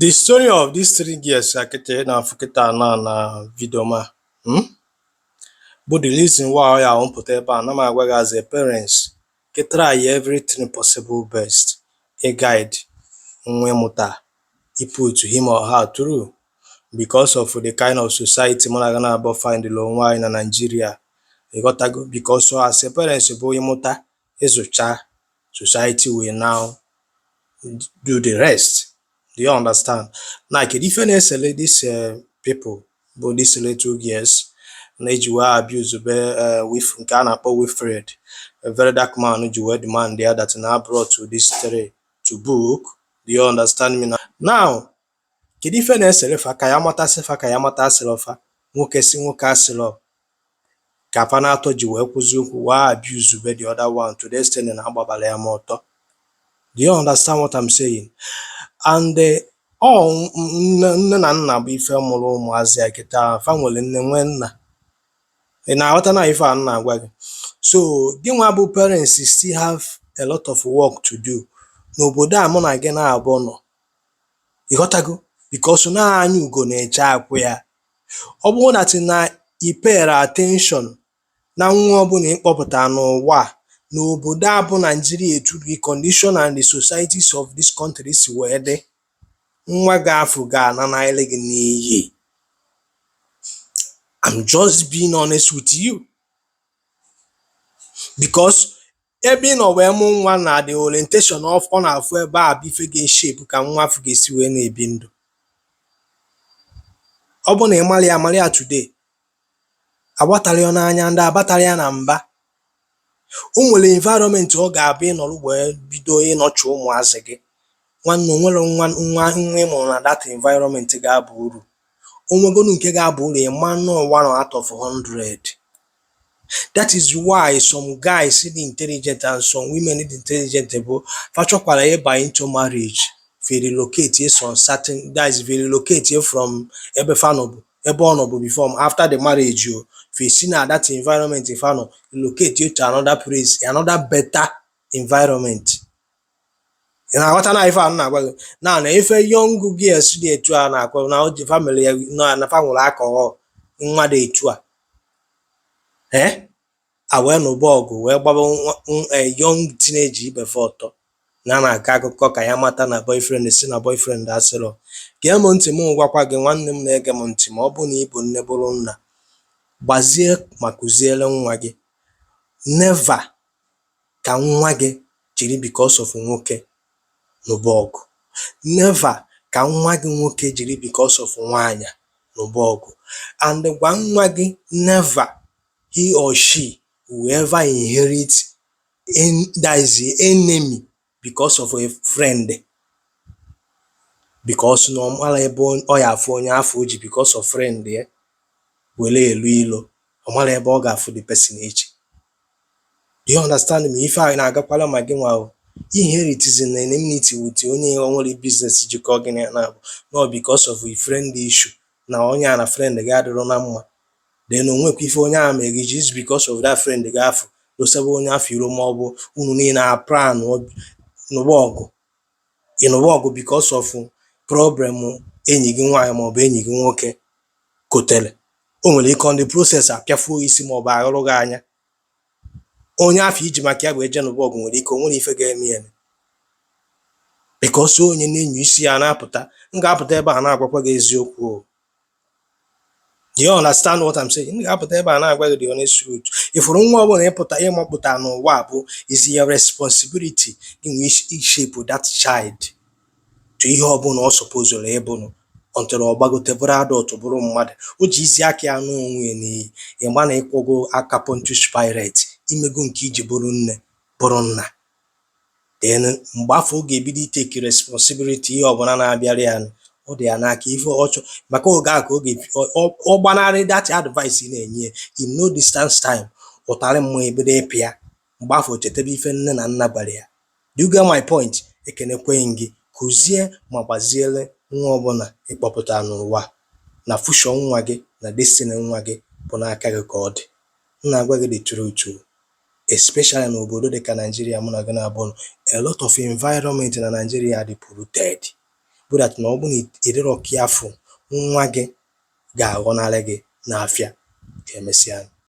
The story of these three girls a kịta ị na-afụ kịta na na video ma bụ the reason why ọ ya mpụta ebe a na m agwa gị, as a parents, ke try everything possible best ị guide nwa ịmụta, ị put him or her through, because of the kind of society mụ na gị na-abụ find onwe anyị na Nigeria. Ịghọtago? Because as a parents bụ ịmụta, ịzụcha, society will now do the rest. Do you understand? Na kedu ife na-esele these people bụ these little girls na-eji wee abuse be with nke a na-akpọ Wilfred, a very dark man, ji wee demand ya that na brought to this three to book? Do you understand me now? Now, kedu ife na-esele fa ka ya matasị fa, ka ya mata asịrọ fa nwoke si nwoke asịrọ ka fa na-atọ ji wee kwụzi okwu wee abuse be the other one to the extent na agbabara ya ma ọtọ? Do you understand what I'm saying? And ọ nne na nna bụ ife mụrụ ụmụazị a kịta. Fa nwere nne, nwee nna. Ị na-aghọta na ife a m na-agwa gị? So gị nwa bụ parents still have a lot of work to do n'obodo a mụ na gị na-abụọ nọ. Ịghọtago? Because na anya ugo na-eche akwụ ya. Ọ bụrụ that na ị pay attention na nwa ọbụla ị kpọpụtara n'ụwa a, n'obodo a bụ Nigeria, etu the condition and the societies of this country si wee dị, nwa gị afụ ga-ananarị gị n'iyi. I'm just being honest with you, because ebe ị nọ wee mụ nwa na the orientation of ọ na-afụ ebe a bụ ife ga-eshape ka nwa afụ ga-esi wee na-ebi ndụ. Ọ bụ na ị mara ya, mara ya today, agbatara ya n'anya ndị abatara ya na mba. O nwere environment ọ ga-abụ ịnọrọ wee bido ịnọchi ụmụazị gị. Nwanne, o nwero nwa nwa nwa ị mụrụ na that environment ga-aba uru. O nwegonu nke ga-aba uru, ị ma nnọọ one out of 100. That is why some guys dị intelligent and some women dị intelligent bụ fa chọkwara ịba into marriage, fa relocate some certain, that is, fa relocate from ebe fa nọbụ, ebe ọ nọbụ before. After the marriage o, fa esi na that environment fa nọ relocate to another place, another better environment. Ị na-aghọta na ife a m na-agwa gị na ife young girls dị etu a na-akọ na o ji family ya na fa nwụrụ alcohol, nwa dị etu a a wee nụba ọgụ, wee gbaba young teenager ibe fa ọtọ na a na-akọ akụkọ ka ya mata na boyfriend si na boyfriend asịrọ. Gee m ntị, m gwakwa gị, nwanne m na-ege m ntị, ma ọ bụ na ị bụ nne, bụrụ nna, gbazie ma kụziere nwa gị, never ka nwa gị jiri because of nwoke nụba ọgụ. Never ka nwa gị nwoke jiri because of nwaanyị nụba ọgụ. And gwa nwa gị, never he or she will ever inherit in, that is, enemy because of a friend, because na ọ mara ebe ọ ya afụ onye afọ o ji because of friend ya were elu ilo. Ọ mara ebe ọ ga-afụ the person echi. Do you understand me? Ife a na-agakwala ma gị nwa o inherit na enmity with onye o nwere business jikọ gị na ya na-abụ no because of a friend issue, na onye a na friend gị adịrọ na mma, then o nwekwa ife onye ahụ mere gị, just because of that friend gị afụ dosebe onye afọ iro, ma ọ bụ unu niile a plan nụba ọgụ, ịnụba ọgụ because of problem enyi gị nwaanyị maọbụ enyi gị nwoke kotere. O nwere ike on the process apịafuo isi maọbụ aghụrụ gị anya. Onye afọ iji maka ya wee jee nụba ọgụ nwere ike o nwere ife ga-eme ya, because onye na-enyo isi ya na-apụta. M ga-apụta ebe a na-agwakwa gị eziokwu o. Do you understand what I'm saying? M ga-apụta ebe a na-agwa gị the honest truth. Ifuru nwa ọbụla ịpụta ịmapụta n'ụwa a bụ is your responsibility gị nwee shape that child to ihe ọbụla ọ supposed ịbụnụ until ọ gbagote bụrụ adult, bụrụ mmadụ o ji isi aka ya nụ onwe ya n'iyi. Ịma na ịkwụgo aka Pontius Pilate, imego nke iji bụrụ nne, bụrụ nna. Then mgbe afọ ọ ga-ebido itake responsibility, ihe ọbụla na-abịara ya, ọ dị ya n'aka ife ọ chọ, maka oge a ka ọ ga ọ gbanarị that advice ị na-enye ya. In no distance time, ụtarị mmụọ ebido ịpịa. Mgbe afọ chetebe ife nne na nna gwara ya. Do you get my point? Ekenekweghị gị. Kụzie ma gbaziere nwa ọbụla ịkpọpụtara n'ụwa na future nwa gị na destiny nwa gị bụ n'aka gị ka ọ dị. M na-agwa gị the truth o, especially n'obodo dịka Nigeria mụ na gị na-abụ nọ. A lot of environment na Nigeria dị polluted. Bụ that na ọ bụrụ na ị dịrọ careful, nwa gị ga-aghọnarị gị n'afịa. Ka emesịa.